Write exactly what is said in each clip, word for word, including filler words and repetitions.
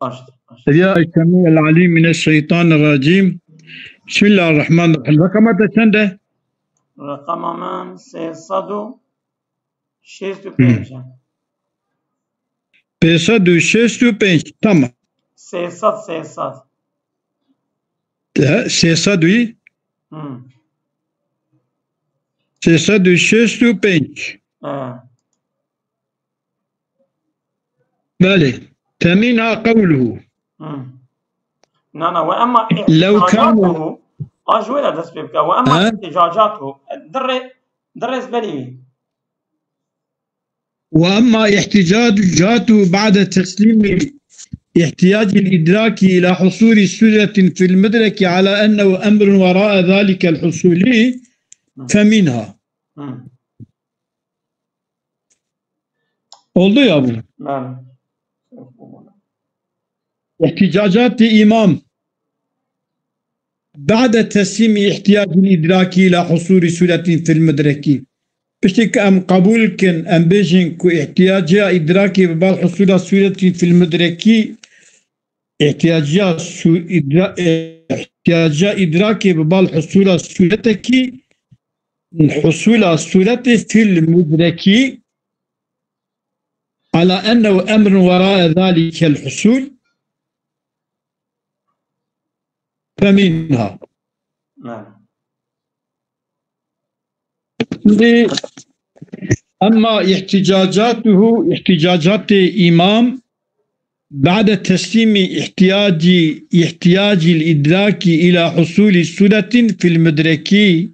Baştır, baştır. Ya Semî el Alîm mine şeytan racîm. Bismillahirrahmanirrahîm. Rekama te çend e? Rekama min sê sed û şêst û pênc e. Pênc sed û şêst û pênc. Tamam. Sê sed, sê sed. He, sê sed û? Hmm. Sê sed û şêst û pênc. He. Belê. Femînha qewluhu. Hmm. Na, na, we emma Lew kanu ihticacatuhu, a ji wê de dest pê bike. We emma Ha? ihticacatuhu. Dirê, dirê ezberî wî. وأما احتجاجاته بعد تسليم احتياج الإدراك إلى حصول سورة في المدرك على أنه أمر وراء ذلك الحصول فمنها. Hı. Oldu ya bu. Bəli. احتجاجات الإمام بعد تسليم احتياج الإدراك إلى حصول سورة في المدرك. Piştî ku em qebûl kin, em bêjin ku ihtiyaciya îdrakê bi bal husûla sûretî fil mudrekî, ihtiyaciya su-, îdra-, ihtiyaciya îdrakê bi bal husûla sûretekî, husûla sûretê fil mudrekî, ala ennehu emrun werae zalikel husûl, feminha. Şimdi emma ihticacatuhu, ihticacatê îmam, ba'de teslîmî ihtiyaci, ihtiyacil idraki ila husûlî suretin fil mudrekî,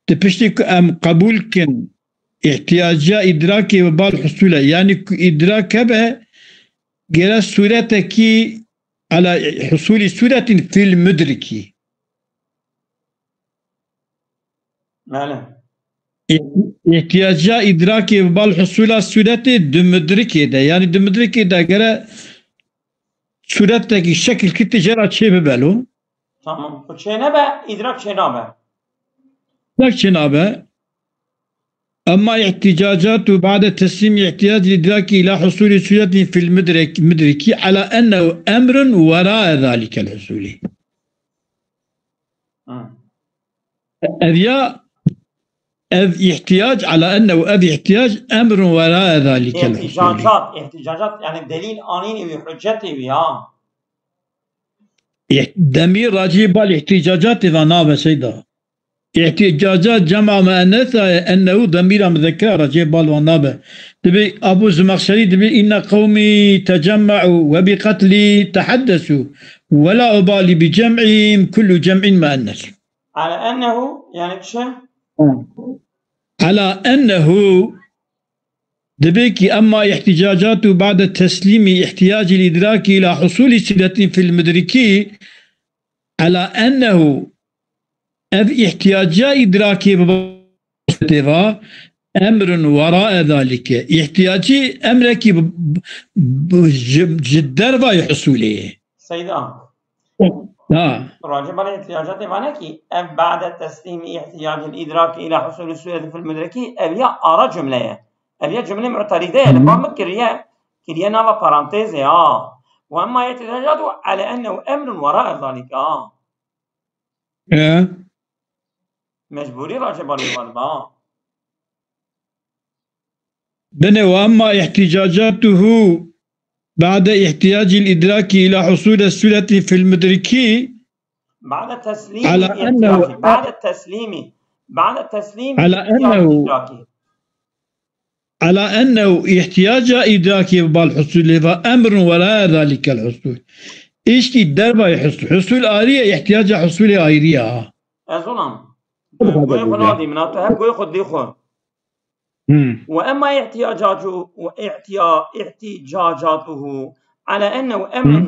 di piştî ku em qebûl kin, ihtiyaciya îdrakê bi bal husûle, yanî ku îdrak hebe, gere sûretekî ala husûlî sûretin fil mudrikî. Belê. Îh-, îhtiyaciya îdrakê bi bal husûla sûretê di mudrikê de, yanî di mudrikê de gere sûretekî şekil ki tijera çê bibelo. Tamam. Ku çê nebe, îdrak çê nabe. Îdrak çê nabe. Emma ihticacatu ba'de teslîmî ihtiyacil idraki ila husûlî sûretin fil mudrek-, mudrikî ala ennehu emrun werae zalikel husûlî. Hı. Ev ya, ev ihtiyac, ala ennehu ev ihtiyac emrun werae zalikel husûlî. İhticacat, ihticacat, yani delil anînî wî, hüccetî wî, ha. Îh-, demîr racî bal îhtîcacatê ve nabe seyda. Îhtîcacat cema muennesa ye, ennehu demîra muzekera racî bal ve nabe. Dibê Abu Zimexşerî dibê, inne qewmî tecemme'u ve bi qetlî teheddesu ve la ubalî bi cem'îm kullu cem'in muennes. Ala ennehu, yani çi? Ala ennehu, dibê ki emma ihticacatu ba'de teslîmî ihtiyacil idraki ila husûlî sûretin fil mudrikî, ala ennehu, ev ihtiyaciya îdrakê bi têva, emrun werae zalike. Îhtiyacî emrekî bi, bi, ji, ji dervayê husûlê ye. Seyda. Ha. Racî bal îhtiyacatê vane ki ev ba'de teslîmî ihtiyacil îdrakî ila husûlî sûretin fil mudrikî, ev ya ara cumle ye. Ev ya cumle mu'terîde ye. Li ba min kiriye, kiriye nava parantezê, ha. Ve emma ihtiyacatu ala ennehu emrun werae zalike, ha. E? Mecbûrî racî bal îvan ba. Bine, ve emma ihticacatuhu ba'de ihtiyacil idraki ila husûle sûretin fil mudrikî, ba'de teslîmî ala ihtiyacî, ennehu, ba'de teslîmî, ba'de teslîmî ala ihtiyacil ennehu, idraki. Ala ennehu ihtiyaca îdrakê bi bal husûlê ve emrun werae zalikel husûl. Îştî dervayê husûl. Husûl arî ye, ihtiyaca husûlê ayrî ye, ha. Ez onam. Goyê xwe nadî min, tu hep goyê xwe dî xwe. Hmm. Ve emma ihtiyacatu, ve ihtiya-, ihtiyacatuhu ala ennehu emrun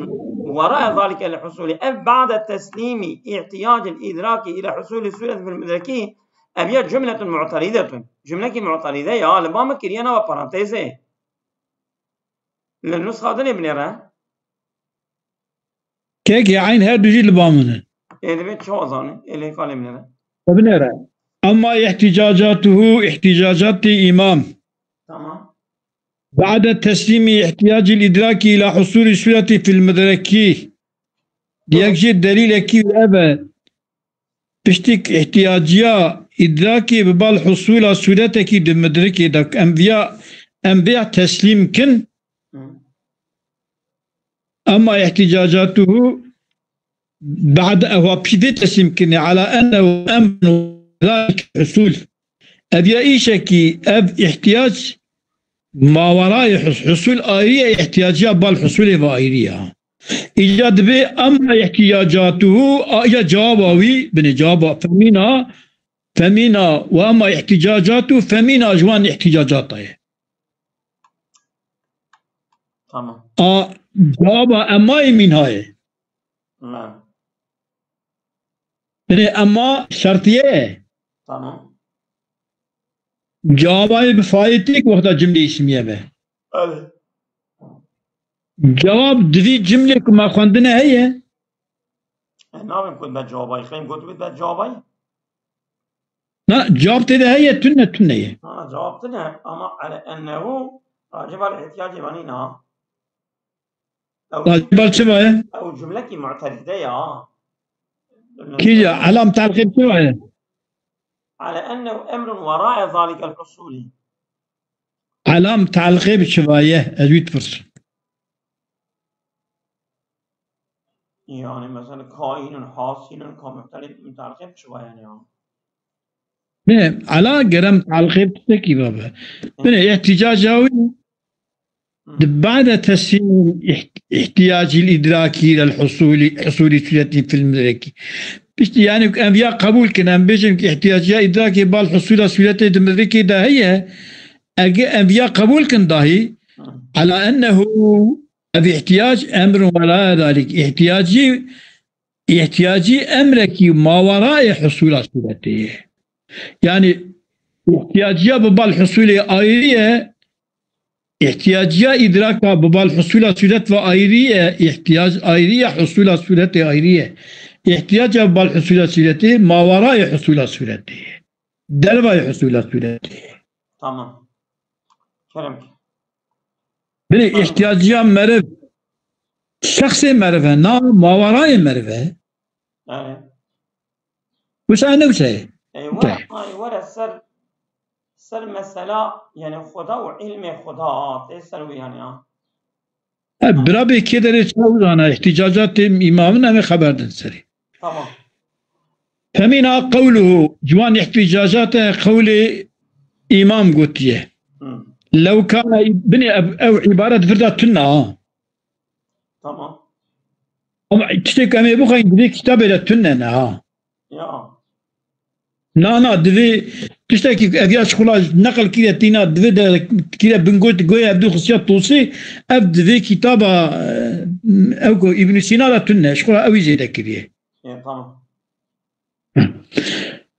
werae zalikel husûlî. Ev ba'de teslîmî ihtiyacil îdrakî ila husûlî sûretin fil mudrekî, ev ya cumletun mu'teridetun. Cumlekî mu'teride ya, li ba min kiriye nava parantezê. Li nusxa dinê binêre. Kekê eyn her du jî li ba min in. Ê dibê çawa zanî? Ê lê kalê binêre. Binêre. Emma ihtîcacatuhu, ihtîcacatê îmam. Tamam. بعد تسليم احتياج الإدراك إلى حصول صورة في المدرك. Yek jê delîlekî wî ev e. Piştî ihtiyaciya îdrakê bi bal husûla sûretekî di midrikê de, em viya, em vê teslîm kin. Ama ihtiyacatuhu بعد ewa pîvê teslîm kirinê, ala ennehu emrun zalike husul. Ev ya îşekî, ev ihtiyac mawerayê hus-, husul ayrî ye, ihtiyaciya bal husulê ve ayrî ye. Îca dibê ama ihtiyacatuhu, a, ya cevaba wî, binê cevaba femîna, femîna ve ama ihtiyacatu, femîna ji wan ihtiyacata ye. Tamam. A, cevaba emayê mînha ye. Tamam. Binê ema şertiye ye. Tamam. Cevaba yê bi fayê têk wexta cimlê îsmiye be. Evet. Cevab di vî cimlê ku me xwendine heye. E, nabin ku be cevabay. Xeyim got be cevabay. Na, cevap tê de heye, tune, tune ye. Ha, cevap tune, ama ale ennehu raciba li ihtiyacê ve nîna. Ew Raciba çi va ye? Ew cumlekî mu'teride ya. Kî ya? Elam telqîb çi va ye? Ale ennehu emrun werae zalikel husulî. Elam telqîb çi va ye? Ez wî dipirsim. Yani mesela kainun, hasilun, ka mu'terîd, mutelqîb çi va yani ya? Ne, ala gerem telqîb tiştekî va be. Ne, ihticaca wî Hı. di ba'de tesîl iht-, ihtiyacil idraki ilel husuli, husuli suretin fil midreki. Piştî yani em viya qebûl kin, em bêjin ki ihtiyaciya idrakê bal husula suretê di midrikê de heye, ege em viya qebûl kin dahî, Hı. ala ennehu Ev ihtiyac emrun wera dalik. İhtiyacî, ihtiyacî emrekî mawerayê husula sûretê ye. Yani ihtiyaciya bi bal husulê ayrî ye, ihtiyaciya idraka bi bal husula sûret ve ayrî ye, ihtiyac ayrî ye, husula sûretê ayrî ye. İhtiyaca bi bal husula sûretê mawerayê husula sûretê ye. Dervayê husula sûretê ye. Tamam. Kerem ki. Binê Tamam. ihtiyaciya meriv, şexsê meriv e, na mawerayê meriv e. Evet. Wisa ne wisa ye? Eywa, Te. ay, were ser, ser mesela, yani Xuda û ilmê Xuda, tê ser wî yani ya. E, bira bê kê derê çaw zana, ihtîcacatê îmamin em ê xeber din serê. Tamam. Femîna qewluhu, ciwan ihtîcacate qewlê îmam gotiye. Hı. Lew kana, binê ev, ev îbaret virda tune ha. Tamam. Ama tiştek em ê bixweyîn, divê kitabê de tune ne ha. Ya. Na, na, divê tiştekî ev ya ji xwe la neqil kire tîna, divê de kire bingot, goya ev du xisiya tosê, ev divê kitaba, e, ew ku Îbn Sîna de tune, ji xwe la ew jî zêde kiriye. Ya, tamam.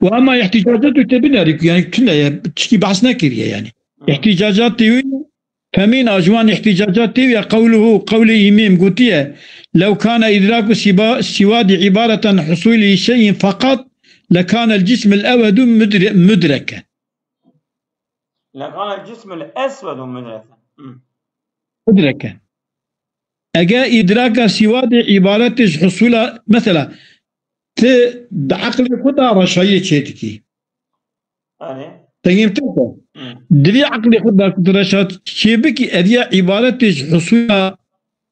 Wa ama ihticacat û te binêrî ku, yani, tune ye, tişkî behs nekiriye, yani. Hı. İhticacat tê wî Femîna ji wan îhtîcacatê wî ye qewluhu, qewlê îmêm gotiye, "Lew kana îdraku sîba-, sîwadî îbareten husulî şeyin feqat, lekana el cism el ewedu mudre-, mudreke." Lekana el cism el eswedu mudreke. Hı. Mudreke. Ege îdraka sîwadê îbaretê ji husula, mesela, ti bi eqlê xwe de reşayiyê çêdikî. Erê. Tengî min tê ku. Hı. Divê eqlê xwe da ku tu reşa çêbikî, ev ya îbaretê ji husula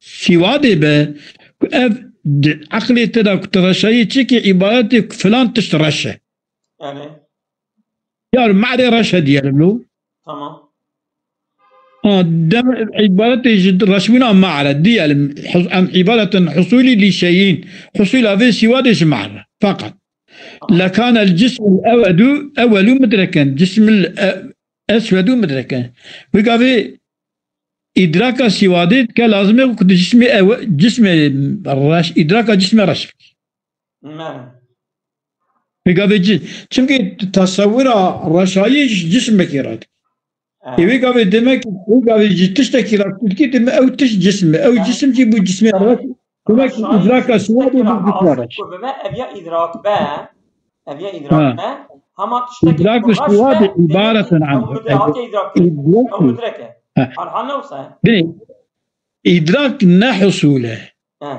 sîwadê be, ku ev di eqlê te da ku tu reşayê çêkî îbaretê ku filan tişt reş e. Erê. Ya me'rê reş e diyelim lo. Tamam. Ha, dem îbaretê ji reşbûna me're diyelim. Hus-, em îbareten husulî li şeyin. Husula vê sîwadê ji me're. Fakat. Tamam. Lekana el cismul ewedu, ewelu mudreken. Cismul e-, eswedu mudreken. Wê gavê îdraka sîwadê dike lazim e ku cismê ewe-, cismê reş, îdraka cismê reş bike. Mane. Wê gavê ci-, çimkî tesewira reşayî ji cismekî re dike. Evet. Ê wê gavê demek, wê gavê ji tiştekî re dikî, deme ew tişt cism e. Ew Yani, cisim jî bû cismê yani, reş. Demek ki reşayî îdraka sîwadê tiştekî bû re cismê asıl reş. Ku bibe, ev ya îdrak be, ev ya îdrak Ha. be, hema tiştekî Îdraku ku reş sîwadê be, demek îbareten ki an. ew mudre-, hatiye îdrak kirin. Îdrak Ew mudrek e. Heh. Hal hal ne wisa ye? Binê, îdrak ne husûl e. He.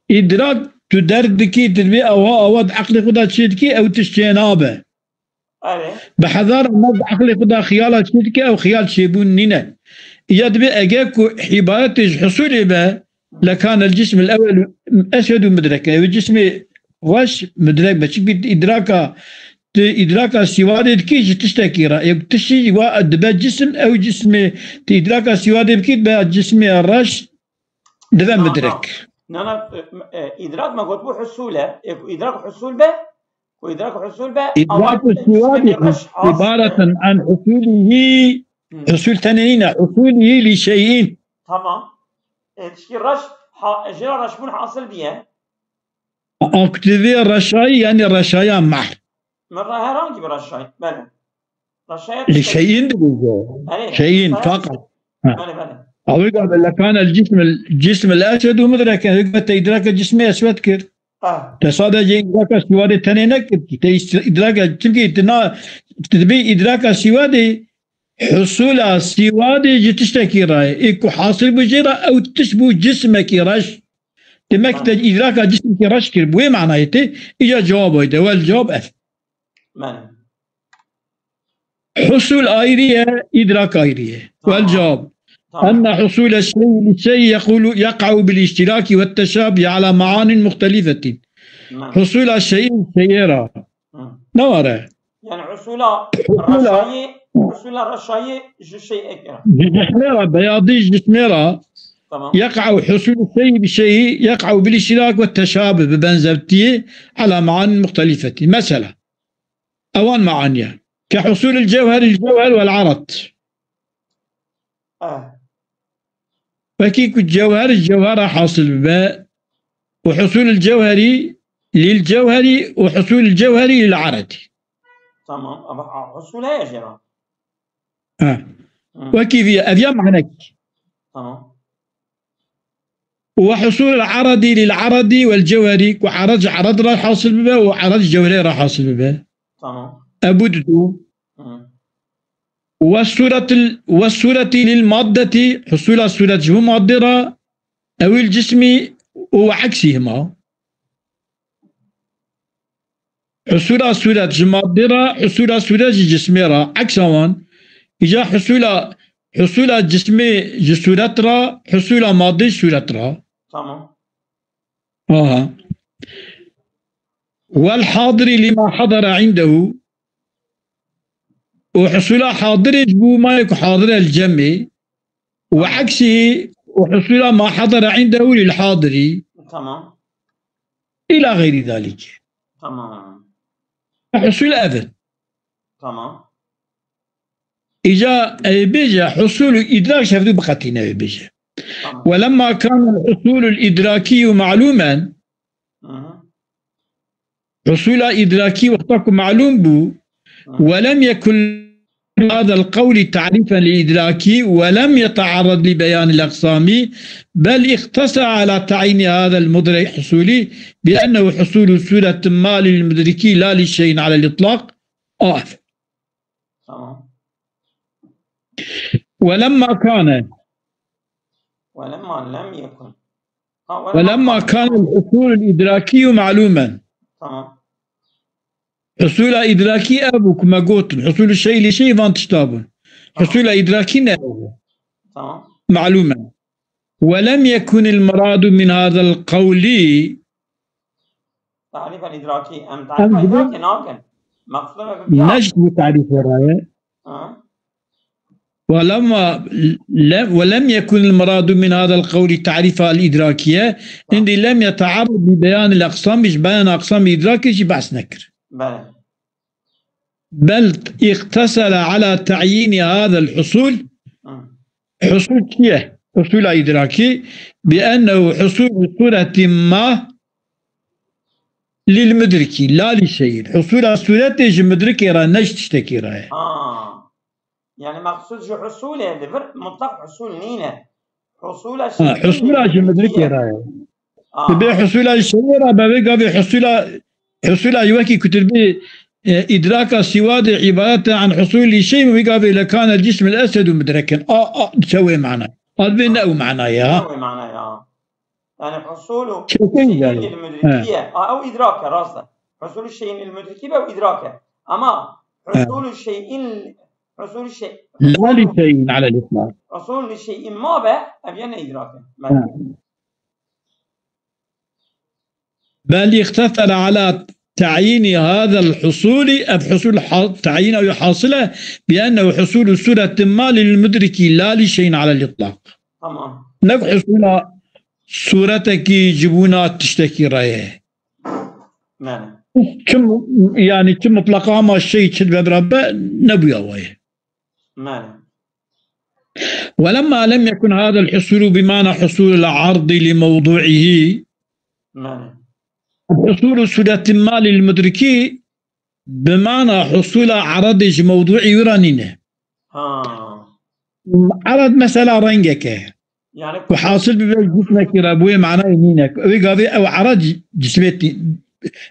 Îdrak tu derk dikî, tu dibê ewa, ewa di eqlê xwe de çê dikî, ew tişt çê nabe. Erê. Bi hezar me di eqlê xwe de xiyala çê dike, ew xiyal çêbûn nîne. Ya dibê eger ku îbaretê ji husûlê be, lekane el cism el ewel eswed û mudrek. Ew cismê reş mudrek be. Çimkî îdraka, tu îdraka sîwadê dikî ji tiştekî re. Ew tiştî wa dibe cisim, ew cismê tu îdraka sîwadê bikî, dibe cismê reş, dibe mudrek. Na, na, e, e, îdrak me gotibû husûl e. Ê ku îdrak husûl be, ku îdrak husûl be, ama îdrak sîwadî reş has, e, ibareten an husûlî, husûl tenê nîne, husûlî li şeyîn. Tamam. E, tişkî reş, ha, jê re reşbûn hasil diye. Aktivê reşayî, yani reşaya mahr. Min re herhangi bir reşayî, belê. Reşaya li tiştekî. Şeyîn dibêje. Erê, şeyîn, reşaya fakat. Ha. Belê, belê. Ew gave lekane el cism, cism el eswed û mudreke, ew gave te îdrake cismê eswed kir. Ah. Te sadece îdraka sîwadê tenê nekir. Te îst-, îdraka, çimkî tu na, tu dibê îdraka sîwadê, husûla sîwadê ji tiştekî re ye. Ê ku hasil bû jê re, ew tişt bû cismekî reş. Demek te îdraka cismekî reş kir. Bi wê manayê tê, îca cewab wayde. Wel cewab ev. Belê. Husûl ayrı ye, idrak ayrı ye. Tamam. Wel cevap. Tamam. Enne husûle şeyî li şeyî yekulu, yek'u bil iştiraki ve teşabi ala maanin muhtelifetin. Tamam. Husûla şeyî şeyê ra. Hı. Ne ware? Yani husûla, husûla reşayî, husûla reşayî ji şey ekra. Ji cismê ra, beyadî ji cismê ra. Tamam. Yek'u husûl şeyî bi şeyî, yek'u bil iştirak ve teşabi, bi benzertiyê, ala maanin muhtelifetin. Mesela, ewan maaniye. Ke husûl el cewher, el cewher vel arad. Ah. Wekî ku cewher, cewhera hasil bibe, û husûl el cewherî lil cewherî û husûl el cewherî lil aradî. Tamam, ama, a, husûl heye jê re. Ha. Hı. Wekî vî, ev ya manek. Tamam. Ve husûl el aradî lil aradî vel cewherî, ku arad ji arad re hasil bibe û arad ji cewherê re hasil bibe. Tamam. Ebu dudu. Hı. Ve suretil, ve suretî lil maddetî, husûla suret ji bo maddê re, ewil cismî û ve eksî hima. Husûla sûret ji maddê re, husûla sûret ji cismê re. Eksa wan. Îca husûla, husûla cismê ji sûret re, husûla maddê ji sûret re. Tamam. Aha. Wel hadirî lima hadara indehu. Û husûla hadirê ji bo ma yê ku hadir e li cemê. Ve eksî, û husûla ma hadara indehu lil hadirî. Tamam. Îla xeyrî dalîk. Tamam. Husûl ev in. Tamam. Îca ew bêje, husûl û îdrak şevdû biqetîne ew bêje. Tamam. Ve lemma kana el husûl el îdrakî ma'lûmen. Hı hı. Husûla îdrakî wexta ku malûm bû, Hı. Ve lem yekun hâzel qewlî ta'rîfen lil îdrakî ve lem yete'arrad li beyanil aqsamî, bel iqtesera ala ta'yîni hâzel mudrek husûlî bi ennehu husûlu sûretin ma lil mudrikî la li şeyin alel itlak. Af. Tamam. Ve lemma kâne. Ve lemma lem yekun. Ha, ve lemma kâne el husûl el îdrakî ma'lûmen. Tamam. Husûla îdrakî ev bû ku me gotin. Husûl şeyî li şeyî van tişta bûn. Tamam. Husûla îdrakî ne ev bû? Tamam. Ma'lûmen. Ve lem yekun el muradu min hâzel qewlî. Tarîf el îdrakî. Em tarîf el îdrakî nakin. Maqsud e. Neşt bu tarîfê re ye. Ha. Ve lemma le-, ve lem yekun el muradu min hâzel qewlî ta'rîfa el îdrakîye. Ha. Îndî lem yete'arrad bi beyanil aqsamî, ji beyan aqsamî îdrakê jî behs nekir. Belê. Bel iqtesera ala ta'yîni hâzel husûl. Hı. Husûl çi ye? Husûla îdrakî, bi ennehu husûlu sûretî ma lil mudrikî, la li şeyîn. Husûla sûretê ji mudrikê re, ne ji tiştekî re ye. Ha. Yani meqsûd ji husûlê li vir mutlaq husûl nîne. Husûla, ha, husûla ji mudrikê re ye. Aa. Dibê husûla ji şerê re be, vê gavê husûla, husûla ji wekî ku tu dibê e, îdraka sîwadê îbaret e an husûlî şey, wî gavê lekane cismil eswedu mudreken. A, a, çewê mana. A, divê ne ew mana ye, ha? Ew mana ya. Yani husûlu Kesin şeyin yani. il mudrikiye. Ha. A, ew îdrak e, rast e. Husûlu şeyin il mudriki be ew îdrak e. Ama Ha. husûlu şeyin, husûlu şey, La li şeyin alel itlak. Husûlu şeyin ma be, ev yine îdrak e. Ha. Bel iqtasara ala ta'yini hadal husûli, ev husûl ha-, ta'yina wî hasile, bi ennehu husûlu sûretin ma lil mudriki la li şeyin alel itlak. Tamam. Nek husûla sûretekî ji bûna tiştekî re ye. Mane. Çi mu-, yani çi mutlaka ama şey çi be bira be nebûya wayê. Mane. ولما لم يكن هذا الحصول بمعنى حصول العرض لموضوعه. Mane. حصول صورة ما للمدرك بمعنى حصول عرض ji mewduî wî re nîne. Ha. Erad mesela rengeke. Yani Ku hasil bibe cismekî re bûyê manayê nîne. Wê gavê ew erad cismê tî-,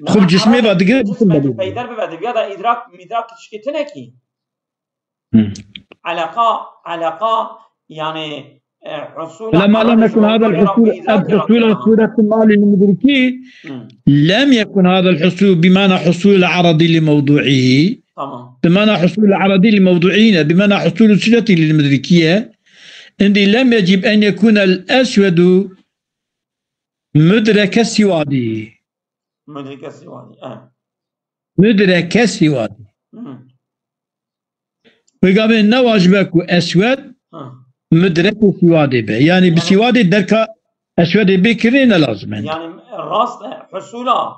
xwe bi cismê ve digire, cisim ve digire. Peyder bibe, diviya da idrak, midrak tişkî tine kî. Hı. Eleqa, eleqa, yani, e, husûl لما لم يكن هذا الحصول, ev husûla sûretin malî li mudrikî, Hı. لم يكن هذا الحصول بمعنى حصول العرض لموضوعه. Tamam. بمعنى حصول العرض لموضوعه, بمعنى حصول الصورة للمدركية. Îndî لم يجب أن يكون الأسود مدرك سواد. Mudrike sîwadî, e. Mudrike sîwadî. Hı. Wê gavê ne wacibe ku eswed Hı. mudrekê sîwadê be. Yani bi Hı. sîwadê derka eswedê bê kirinê ne lazim e. Yani rast e, husûla,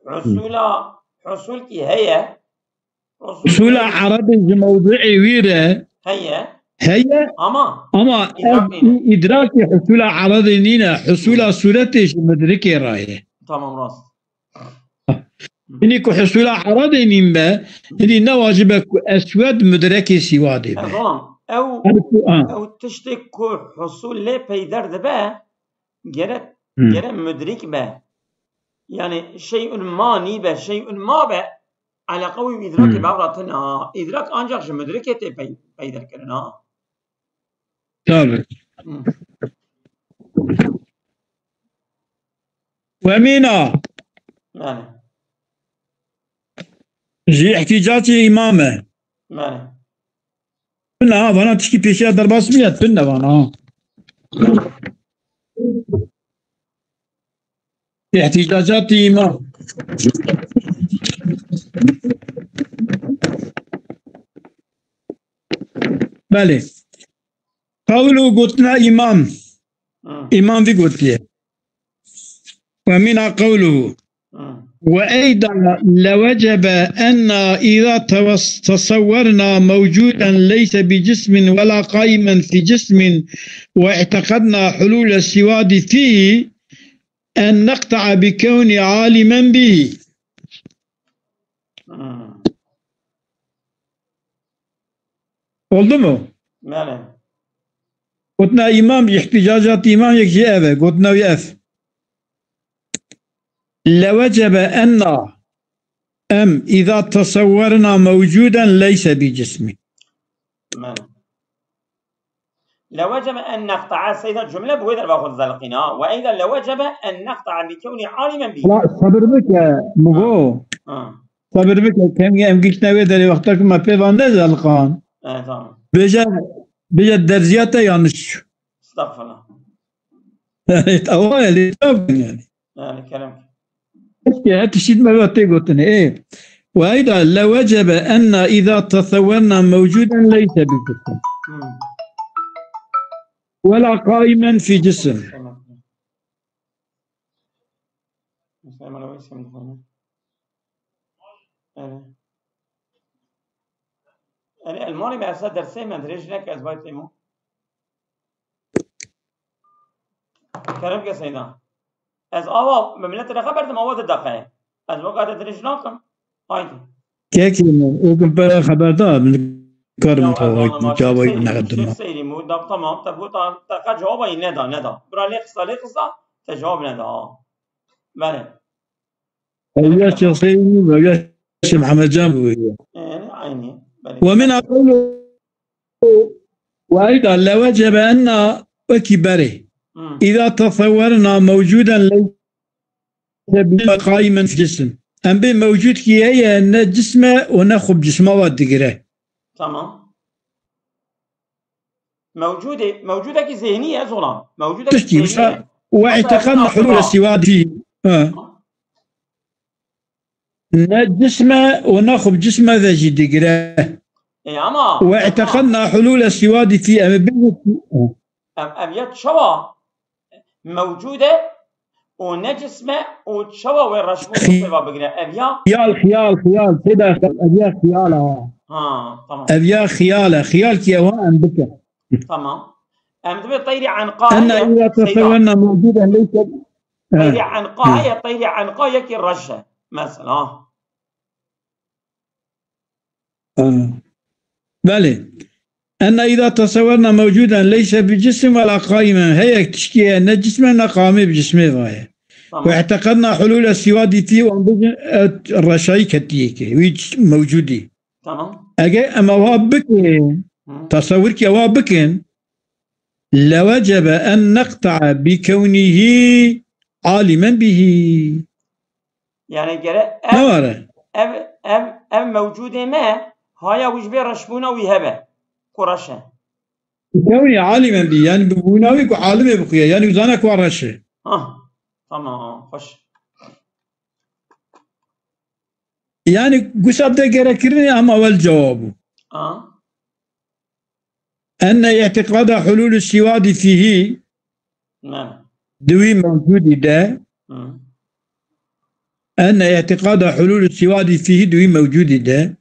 husûla, husûl kî heye, Husûla erebê ji mewduî wî re Heye. heye, Ama ama ev îdrak nîne. î-, îdrakê husûla erebê nîne, husûla sûretê ji mudrikê re ye. Tamam, rast. Hinî ku husûla erebê nîn be, hinî ne wacib e ku eswed mudrekê sîwadê be. Tamam. Ew, Her ku, ha. ew tiştê ku husûl lê peyder dibe, gere, Hmm. gere mudrik be. Yani şey'un ma nîbe, şey'un ma be, Eleqa wî îdrakê Hmm. bi ev re tune ha. Îdrak ancak ji mudrikê tê pey-, peyder kirin ha. Tabii. Hmm. Ve mîna. Yani. Ji îhtîcacê îmam e. Yani. Pinne ha, vana tişkî pêşiya derbas bîye, pinne vana ha. Îhtîcacatî îmam. Belê. Qewlu gotina îmam. Hı. Îmam vî gotiye. Ve mîna qewluhu. Hı. وأيضا لوجب أن إذا توس-، تصورنا موجودا ليس بجسم ولا قائما في جسم واعتقدنا حلول السواد فيه أن نقطع بكون عالما به. Hmm. Oldu mu? Belê. Gotina îmam, îhtîcacat îmam yek jî ev e. Gotina wî ev. Lewecebe enna em îza tesewwerna mewcudan leyse bi cismi. Belê. Lewecebe en neqta'a, seyda cümle bi wê derva xwe dizelqîne, ha. Ve eyda lewecebe en neqta'a bi kewni alimen bi. Hala sabir bike, Mugo. Ha. Sabir bike, kemî em giştine wê derê wexta ku me pê van nezelqan. Evet, tamam. Bêje, bêje derziya te yanlış. Estağfurullah. Evet, ama yani, ne yapayım yani? Yani, kerem. Keşke her tişt me ve tê gotinê. Ê, ve eyda lewecebe enna îza tesewwerna mewcudan leyse bi cisim. Hmm. Wela qaimen fi cisim. Tamam. Mesela bana o isim dixwîne. Evet. Yani, Elmanî me esa dersê me dirêj neke ez vay têmo. Kerem ke seyda. Ez awa, me milletê re xeber dim, awa di deqe ye. Ez weka te dirêj nakim. Haydi. Kekî min, êkim pere xeber da, min karim Ya, tawayî, ez anam, çawayî şey, nexedim. Şey seyrî mu, da, tamam, te bu ta, te ka cevaba yî neda, neda. Bira lê qisa, lê qisa, te cevab neda, ha. Belê. Ew ya çi seyrî mu, ew ya Şêx Mihemed Can bûye. Yani aynı. Belli. Ve min aqlu ve eyda lewecebe enna wekî berê. Hmm. Îza tesewerna mewcuden leyse bi qaimen cisim. Em bê mewcud kî heye ne cisme û ne xwe bi cisma ve digire. Tamam. Mewcudê, mewcudekî zihniye zolan. Mewcudekî Tiştî wisa zihniye. ve i'tiqadna hulûle siwadî. Ha. Ne cisme û ne xwe bi cisme ve jî digire. E ama Ve i'tiqadna hulûle siwadî fî em ê bibî. Ev, ev ya çawa mewcud e û ne cism e û çawa wê reşbûn Xi- sêva bigire? Ev ya Xiyal, xiyal, xiyal. Tê de ev ya xiyal e. Ha, tamam. Ev ya xiyal e. Xiyal kî ew em bikin. Tamam. Em dibê teyrî enqa Enne heye. îza tesewerna mewcuden leyse. Teyrî enqa heye, teyrî enqa yekî reş e. Mesela. Belê. Enne îza tesewerna mewcuden leyse bi cisim ve la qaimen. Heyek tiştî ye ne cisme ne qamê bi cismê ve ye. Ve Tamam. i'tiqadna hulûle siwadî fî û em bibin, e, reşayî ketiyê ke. Wî c- mewcudî. Tamam. Eger em ewa bikin, Hı. tasewir ki ewa bikin, lewecebe en neqta'a bi kewnîhî alimen bihî. Yani gere ev, Ne ware? ev, ev, ev mewcudê me haya wî ji bê reşbûna wî hebe. Ku reş e. Kewnî alimen bihî. Yani bi bûna wî ku alimê bixuye. Yani zane ku reş e. Ha. Tamam. Hoş. Yani gusa de gerekirine ama wel cevabı. Ha. Enne i'tiqada hulûlü siwadî fîhî Ne. di wî mewcudî de. Hı. Enne i'tiqada hulûlü siwadî fîhî di wî mewcudî de.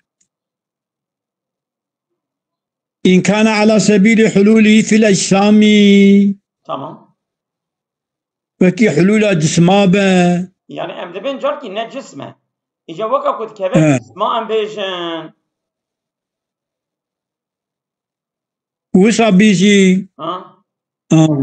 İn kana ala sebîlî hulûlî fil ecsamî. Tamam. Wekî hulûla cisma be. Yani em dibên carkî ne cism e. Îca weka ku dikeve He. cisma em bêjin. Wisa bîjî. Ha?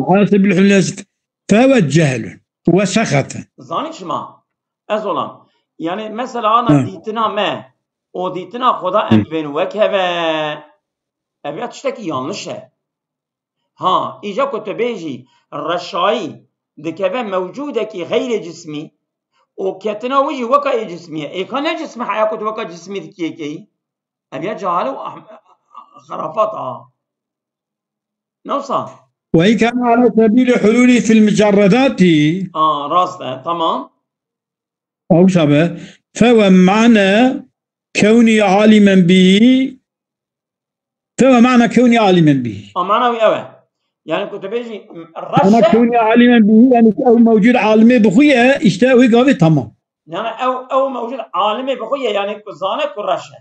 Ala sebîlî hulûlî fewe cehlun. Ve sexefe. Zanî çima? Ez olan. Yani mesela ana Hı. dîtina me. O dîtina xwe da em dibên wek heve. Ev ya tiştekî yanlış e. Ha, îca ku tu bêjî reşayî dikeve mewcudekî xeyrê cismî û ketina wî jî weka yê cismî ye. Êka ne cismî heya ku tu weka cismî dikiyê keyî. Ev ya cehale û ahm-, xerafat a. Ne wisa? Ve in kana ala sebîlî hulûlî fil mucerredatî. A, rast e, tamam. Ew sabe. Fewe mane kewnî alimen bî. Fewe mane kewnî alimen bî. A, mana wî ew e. Yani ku tu bêjî reş Ana e. kewnî alimen bî, yani ew mewcud alimê bixuye, işte ew gavê tamam. Yani ew, ew mewcud alimê bixuye, yani ku zane ku reş e.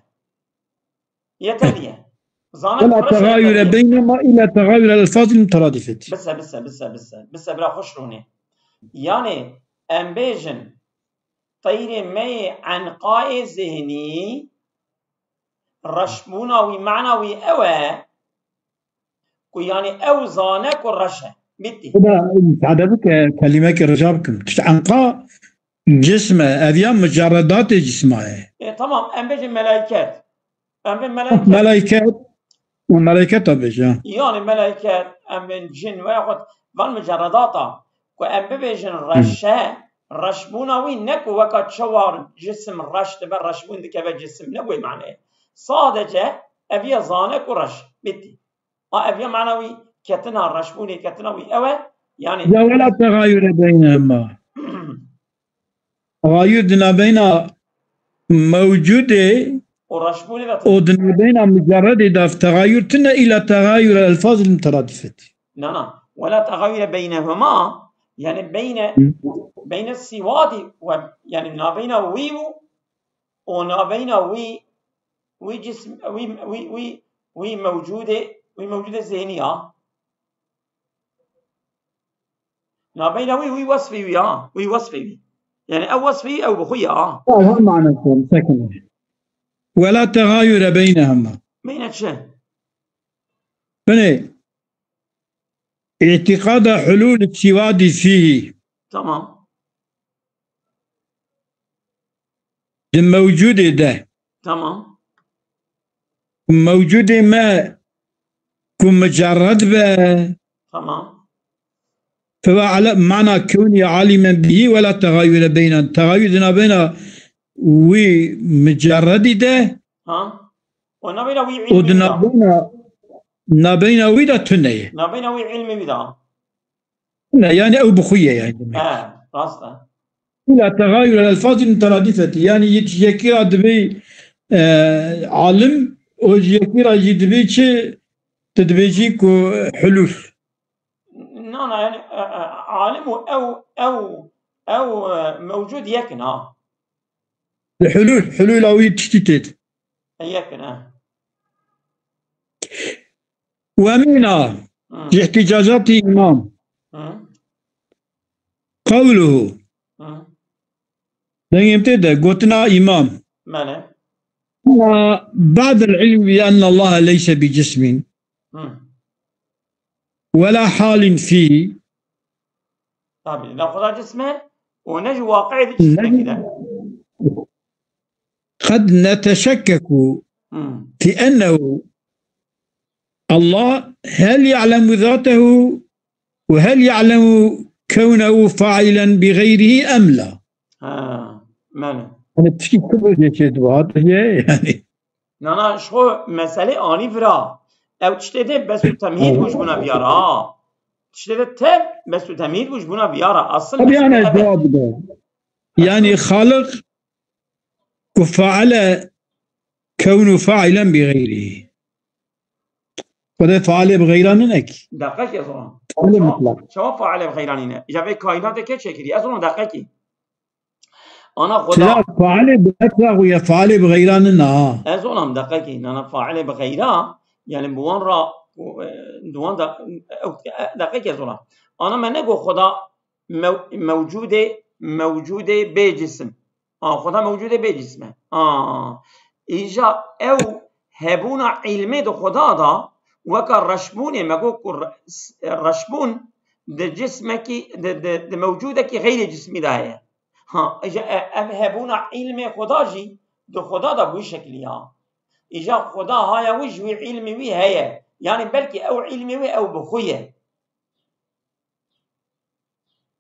Yeterli ye. Zane Wela ku reş e, tegayure yeterli ye. Beynema ila tegayure elfazil muteradifeti. Bise, bise, bise, bise. Bise bira xweş rûnê. Yani em bêjin teyrê me yê enqayê zihnî reşbûna wî, mana wî ew e ku yani ew zane ku reş e. Bitti. Bu da sade bike, kelimekî rica bikim. Tişt enqa cism e, ev ya mucerredatê cisma ye. E, tamam, em bêjin melaiket. Em bê melaiket. Melaiket, melaiket tabi ya. Yani melaiket, em bên cin veya xwed van mucerredata ku em bibêjin reş e, reşbûna wî ne ku weka çawa cisim reş dibe, reşbûn dikeve cisim, ne wê maneyê. Sadece ev ya zane ku reş. Bitti. A ev ya mana wî ketina reşbûnê, ketina wî ew e. Yani Ya wela tegayure beynehuma. Tegayur di nabeyna mewcudê o reşbûnê de û di nabeyna mucerredê de tegayur tine ila tegayur elfazil muteradifeti. Na, na. Wela tegayure beynehuma, yani beyne, Hı. beyne siwadi ve, yani nabeyna wî û, û nabeyna wî, wî cism, wî, wî, wî, wî mewcudê, wî mewcudê zihni ya. Nabeyna wî, wî wesfê wî ya, wî wesfê wî. Yani ew wesfê wî ew bi xwe ya. Ya, her manası sakın. Wela tegayure beynehuma. Beyne çi? Binê, îtîqada hulûl siwadî fîhî. Tamam. Di mewcudê de. Tamam. Mewcudê me ku mucerred be. Tamam. Fewa ala mana kewni alimen bihi ve la tegayure beynen. Tegayur di nabeyna wî mucerredî de Ha? O nabeyna wî û di ilmi da. nabeyna nabeyna wî de tune ye. Nabeyna wî ilmi wî da. Ne, yani ew bi xwe ye yani demek. He, rast e. Bila tegayur el elfazil muteradifeti. Yani yek-, yekî ra dibê e, alim, o ji yekî ra jî dibê çi, tu dibê jî ku hulul. Na, na, yani e, e, alim û ew, ew, ew e, mewcud yekin ha. Hulul, hulula wî tiştî têt. E, yekin ha. Ve mina Hı, ji ihticacatî îmam. hı, Qewluhu. hı. Dengê tê de gotina îmam. Mele. Ba'd el ilmi bi enne Allah leyse bi cismin. Hı. Ve la halin fihi. Tabii. La Xuda cisme û ne ji waqi'ê di cismekî de. Qed neteşekkeku Hı. fi ennehu Allah hel ya'lemu zatehu ve hel ya'lemu kewnehu fa'ilen bi gayrihi em la. Ha. Mele. Hani tişkî kibir geçe dua diye yani. Nana, ji xwe meselê anî vira. Ew tiştê de bes û temhîd bû ji bûna viyara. Ha. Tiştê de tev bes û temhîd bû ji bûna viyara. Asıl Tabii yani mesele ev e. Cevabı da. Yani Xaliq ku faale kewnu fa'ilen bi gayrihi. Xwedê faale bi gayra nine ki. Deqekê zona. Faale mutlak. Çawa faale bi gayra nine? Îca vê kaînatê kê çêkirî? Ez ona deqekî. Ana Xuda. Tira faale bi mutlak ya faale bi gayra nine ha. Ez ona deqekî. Nana faale bi gayra. Yani bi wan ra, e, di wan da, ew, e, deqekê zona. Ana me nego Xuda mew-, mewcudê, mewcudê bê cisim. A, Xuda mewcudê bê cisim e. A, îja ew hebûna îlmê di Xuda da, weka reşbûnê, me got ku re-, s-, reşbûn di cismekî, di, di, di mewcudekî xeyrê cismî de heye. Ha, îja e-, ev hebûna îlmê Xuda jî di Xuda da bi wî şeklî ya. Îja Xuda haya wî ji wî îlmê wî heye. Yanî belkî ew îlmê wî ew bi xwe ye.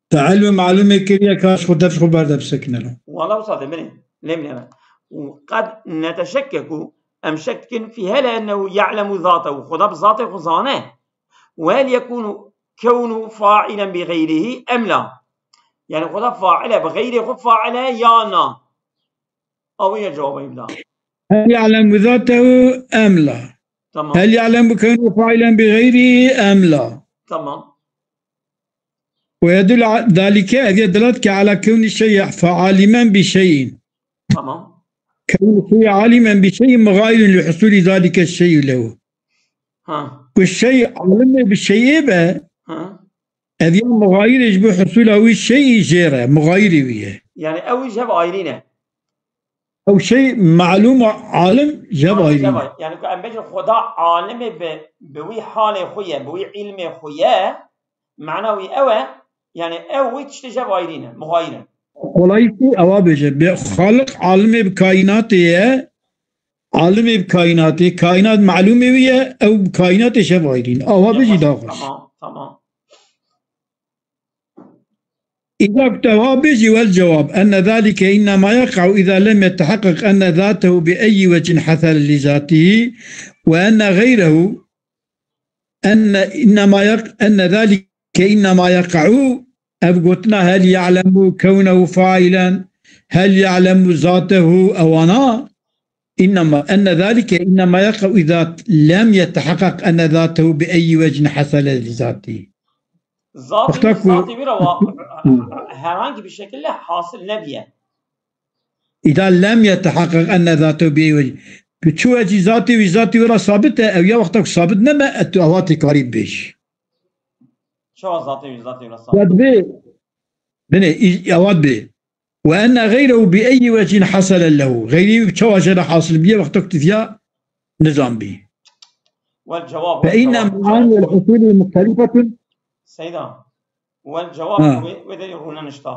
Te elm û malûmê kiriye ka ji xwe dev ji xwe berde bisekine lo. Wala wisa de binê. Lêm lême. Û qed neteşekkeku, em şek dikin fî hele ennehu ya'lemu zatehu. Xuda bi zatê xwe zane. Û hel yekunu kewnu fa'ilen bi gayrihi em la. Yani Xuda faile bi gayrê xwe faile ya na? Ew ye cewabê min da. Hel ya'lemu zatehu em la. Tamam. Hel ya'lemu kewnu fa'ilen bi gayrihi em la. Tamam. Ve yedullu zalike, ev ye delalet ke ala kewni şey'i faalimen bi şey'in. Tamam. Kewni şey'i alimen bi şey'in mugayirun li husuli zalike şey'i lehu. Ha. Ku şey alimê bi şey'ê be, Ha. ev ya mugayirê ji bo husula wî şey'î jê re, mugayirê wî ye. Yani ew jî hev ayrî ne. Ew şey malûm alim ji hev ayrî ne. Yani ku em bêjin Xuda alimê bi, bi wî halê xwe ye, bi wî îlmê xwe ye, mana wî ew e, yani ew wî tiştê ji hev ayrî ne, mugayir in. Kolayî ewa bêje, bi Xaliq alimê bi kaînatê ye, alimê bi kaînatê, kaînat malûmê wî ye, ew bi kaînatê ji hev ayrî ne. Awa bêjî daxuş. Tamam, tamam. Îza ku te wa bêjî, wel cewab, enne zalike innema yeqa'u îza lem yeteheqqeq enne zatehu bi eyyi vechin hasele li zatihi ve enne gayrehu enne innema yeq-, enne zalike innema yeqa'u, ev gotina hel ya'lemu kewnehu fa'ilen, hel ya'lemu zatehu, ewana, innema, enne zalike innema yeqa'u îza lem yeteheqqeq enne zatehu bi eyyi vechin hasele li zatihi. Zatî, Wexta ku- zatî wî re wa-, herhangi bir şekilde hasil nebiye. Îza lem yeteheqqeq enne zatehu bi eyyi vechin. Bi çi wecî zatê wî, zatê wî re sabit e, ew ya wexta ku sabit nebe, e tu ewa tê karî bêjî. Çawa zatê wî, zatê wî re sabit? Ya dibê, binê, î-, ewa dibê. Ve enne gayrehu bi eyyi vechin hasele lehu. Gayrî wî çawa jê re hasil biye, wexta ku tu viya nizan bî. Wel cevab, Fe inne ma'aniyel husulî muhtelifetun. Seyda. Wel cevab, Ha. wê, wê derî rûne nişta.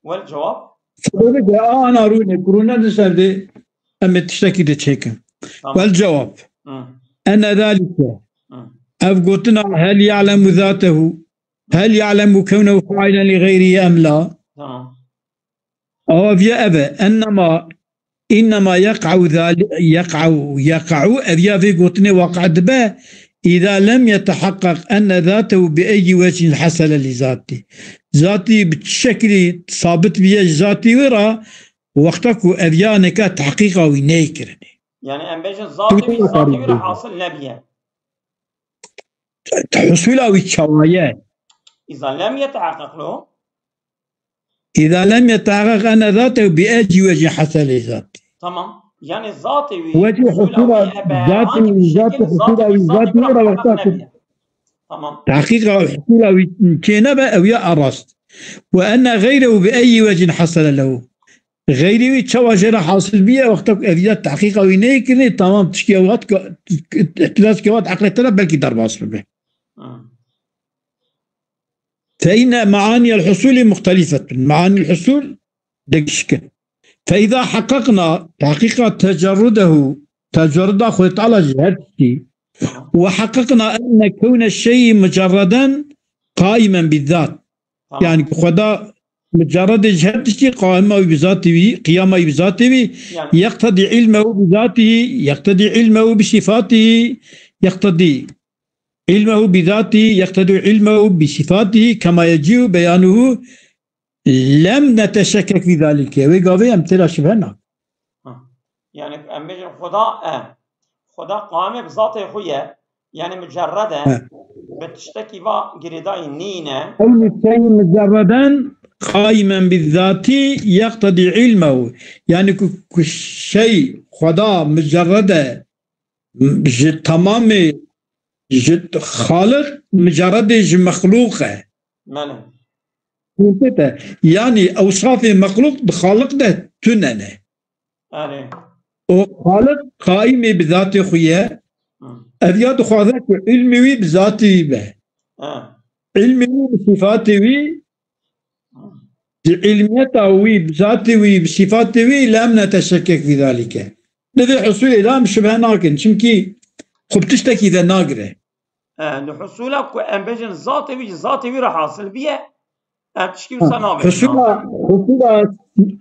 Wel cevab. Sebebê de ana rûne, rûne di ser de. Em ê tiştekî de çêkin. Tamam. Wel cewab. Hı, Ene zalike. Hı. Ev gotina hel ya'lemu zatehu. Hel ya'lemu kewnehu failen li gayrihi em la. Tamam. Awa viya ev e. Ennema, innema yek'u zali-, yek'u, yek'u, ev ya vê gotinê waqe dibe, îza lem yetehaqqaq enne zatehu bi eyyi vechin hasele li zati. Zatî bi çi şekilî sabit biye ji zatî wê re, wexta ku ev ya neke tehqîqa wî neyê kirinê. Yani em bêjin zatê wî zatê wî re hasil nebiye. Husûla wî çawa ye? Îza lem yetehaqqaq lo. Îza lem yetehaqqaq enne zatehu bi eyyi vechin hasele li zati. Tamam. Yani zatê wî Wecî husûla zatî wî, zatî husûla wî, zatî wî re wexta ku Tamam. Tehqîqa husûla wî çê nebe, ew ya erast. Ve enne geyrehu bi eyyi vechin hasele lehu. Xeyrî wî çawa jê re hasil biye, wexta ku ev ya tehqîqa wî neyê kirinê, tamam tişkî ew hat, ihtiras ke hat eqlê te re belkî derbas bibe. Hı. Fe inne me'aniyel husûlî muxtelîfetun. Me'aniyel husûl degişik in. Fe îza heqeqna, tehqîqa tecerrudehu, tecerruda Xwedê Teala ji her tiştî, ve heqeqna enne kewne şeyî mucerreden qaimen bizzat. Tamam. Yani ku Xweda mucerredê ji her tiştî, qaima wî bi zatê wî, qiyama wî bi zatê wî, Yani, yeqtedî ilmehu bi zatî, yeqtedî ilmehu bi sifatihi, yeqtedî ilmehu bi zatî, yeqtedî ilmehu bi sifatihi, kema yecîu beyanuhu lem neteşekkek fî zalike. Wê gavê em têra şibhe nakin. Yani em bêjin Xuda e. Xuda qaimê bi zatê xwe ye. Yani mucerred e. He. Bi tiştekî va girêdayî nîne. Ew nîşeyî mucerreden qaimen bi zatî yeqtedî ilmehu. Yani ku, ku şey Xuda mucerred e ji tamamê, ji Xaliq, mucerredê ji mexlûq e. Mele. Hûn tê te. Yani ewsafê mexlûq bi Xaliq de tune ne. Erê. O Xaliq qaîmê bi zatê xwe ye. Hı. Ev ya dixwaze ku ilmê wî bi zatê wî be. Ha. Ilmê wî bi sifatê wî, di ilmiyeta wî, bi zatê wî, bi sifatê wî, lem neteşekkek fî zalike. Divê husûlê de em şibhe nakin. Çimkî xwe bi tiştekî venagire. E, li husûla ku em bêjin zatê wî ji zatê wî re hasil biye, em tişkî wisa nabêjin. Husûla, husûla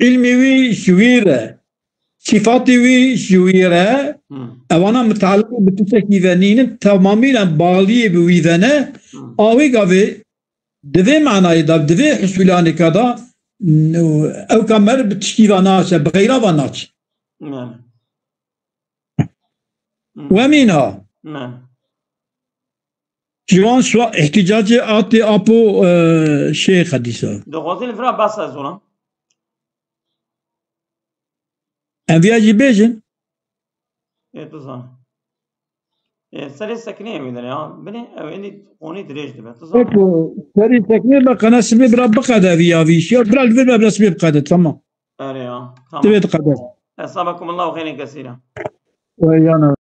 ilmê wî ji wî re, sifatê wî ji wî re, Hı. ewana mutaliqî bi tiştekî ve nînin, tamamî re baliyê bi wî ve ne. Hı. A wê gavê, di vê manayê de, di vê husûlanêka de, n-, ew ka mer bi tişkî ve naçe, bi xeyra ve naçe. Yani. Wemîn ha. Ne. Ji wan sual, îhtîcacê atê apo, e, Şêx Hedîsa. Dixwazî li vira behsa ez ona. Em viya jî bêjin. Ê, tu zan. Ê, serê sekinê wî dere ya. Binê ew êdî qonî dirêj dibe. Tu zan. Peki, serê sekinê be qene sibê bira biqede viya vî. Ya bira li vir be bira sibê biqede, tamam. Erê ya. Tamam. Divê diqede. Esabakumullahu xeyren kesîra. Wê yana.